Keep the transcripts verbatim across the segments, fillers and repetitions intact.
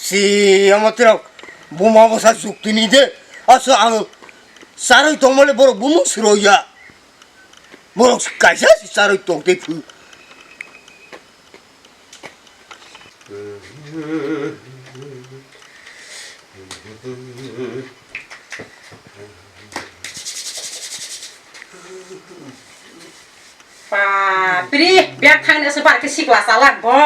Si, ama tirok buma bwsa juktini de. Aso ang charwi tongmale borok bumung sroya. Borok kaisa si charwi tong tei phu. Bapre, biyang thangni se bar khe sikla chalak bo.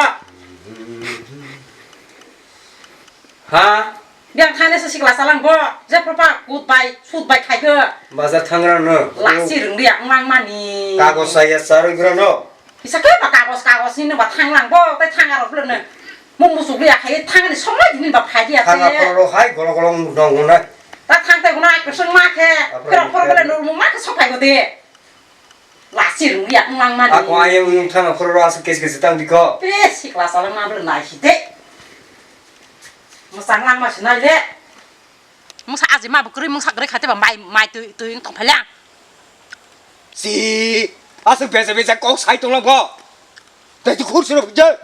Ha? Biyang thangni se sikla chalak bo. Jephru pa kut bai, sut bai khai khe. Bazar thangra no. Lasi rwngri ang mang mani. Kagos saya charwi gra no. Kisa khe ba kagos, kagos ni ba thang lang bo, tai thang aro phulno. Mung musuk liya khai thang ni somai dini ba phai dia. Thang aphoro hai golo golo mung dong nai. Ta thang tai guna ai kusung ma khe. Aphoro phoro bele nur mung ma khe sophai go de. Lasi rung ya mung lang mani. Ako ayang yung thang aphoro ro asuk kes kes tang diko. Pe sikla sala ma bele nai si de. Musang lang ma sinai le. Mungsa aji ma bo kwrwi, mungsa kwrwi khaite ba mai, mai twi, twi wng tong phaila. Si, aswk beja beja kok sai tong lang bo. Tei tu khur siro phujal.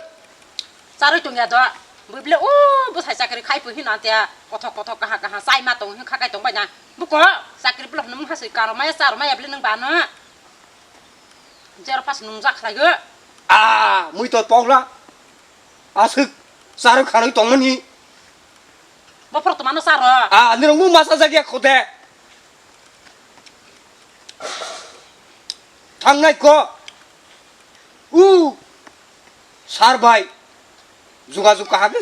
Charwi tong ya do. Bwibile o bwsai chakri khai phi hino ante kothok kothok kaha kaha chai ma tong hin khakai tong bai na. Buko chakri bwlok no mungsa swi karo maya charo maya bile nang bano. Jero pas nung jak khlai go. A, mui to pokla. Aswk, saro kharwi tongmani. Bophor to mano saro. A, nirok mu masa jagya khote. Thangnai ko. U, sar bai. Juga juga hake.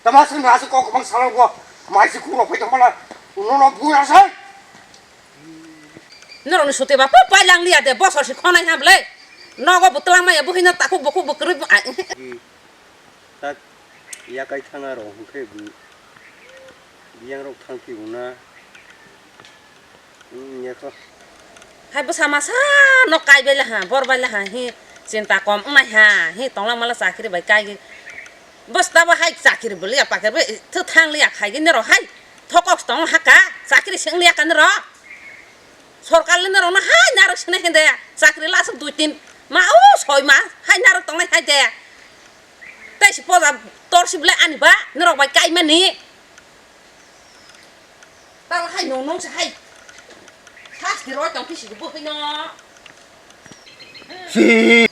Tama sing nasi kok bang salo ko. Mai si kuro pai tongmala. Uno no bura sai. Norokni suti ba pai lang liya de, bosor si khonai ha ble. Nogo bo twlang maya, buhino takhuk bukhuk bo kwrwi bo ai. Tak yakai thanga rok hwnkhe bo biyang rok thang phiyuna. Wngya kho. Hai bwsa masa no kai bai laha, bor bai laha hi chinta kom wngnai ha, hi tonglang mala chakri bai kai. Bwsta bo hai chakri bo liya pakhe bo thwthang liya khai gini rok hai thokok tong haka chakri seng liya kani rok. Sorkar le norokno hai narwk sinai khe de, chakri lasuk dui tin ma o soi ma hai narwk tongnai hai de. Tei si poja tor si belai ani ba norok bai kai mani. Tal hai nung nung se hai. Sasti roi tong phi si bo hino. Si.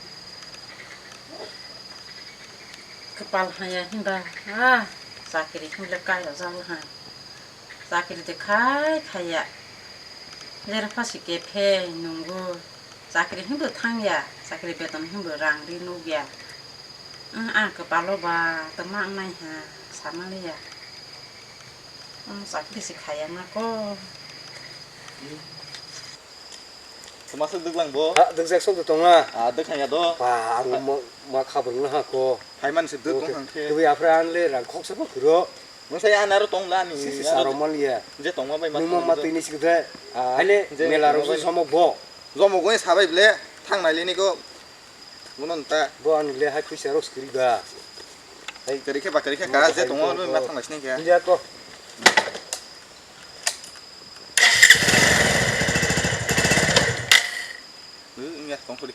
Kwpal haya hinba, ah, chakiri hinle kai rojak hai. Chakiri de khai khaiya. Jera phasi kephe nungo. Chakiri hinbo thangya. Chakiri beton hinbo rang ri nukya. Ang, ang kwpalo ba tongma wngnai ha, samaliya. Ang chakiri se khaiya na ko. Twmasa dwglang bo. Ha, dwgjak sok tongna. Ah, dwkhang ya do. Ba, ang ma, ma khabrwng na ha ko. Phaimani se dwk tong hang khe. Twi aphra ang le rang khoksa bo khuro. Mungsa ya naro tong la ni. Sisi saro maliya. Je tongma bai ma. Nungma ma twi ni sikde. Ah, haile je mela rok somok bo. Jomok goi sabai ble thang nai le ni ko. Bono nta. Bo ani le hai phuisa rok skiri ba. Hai kari khe ba kari khe ka je tongo ma thang lai sini khe. India ko. Wngya tong khuli.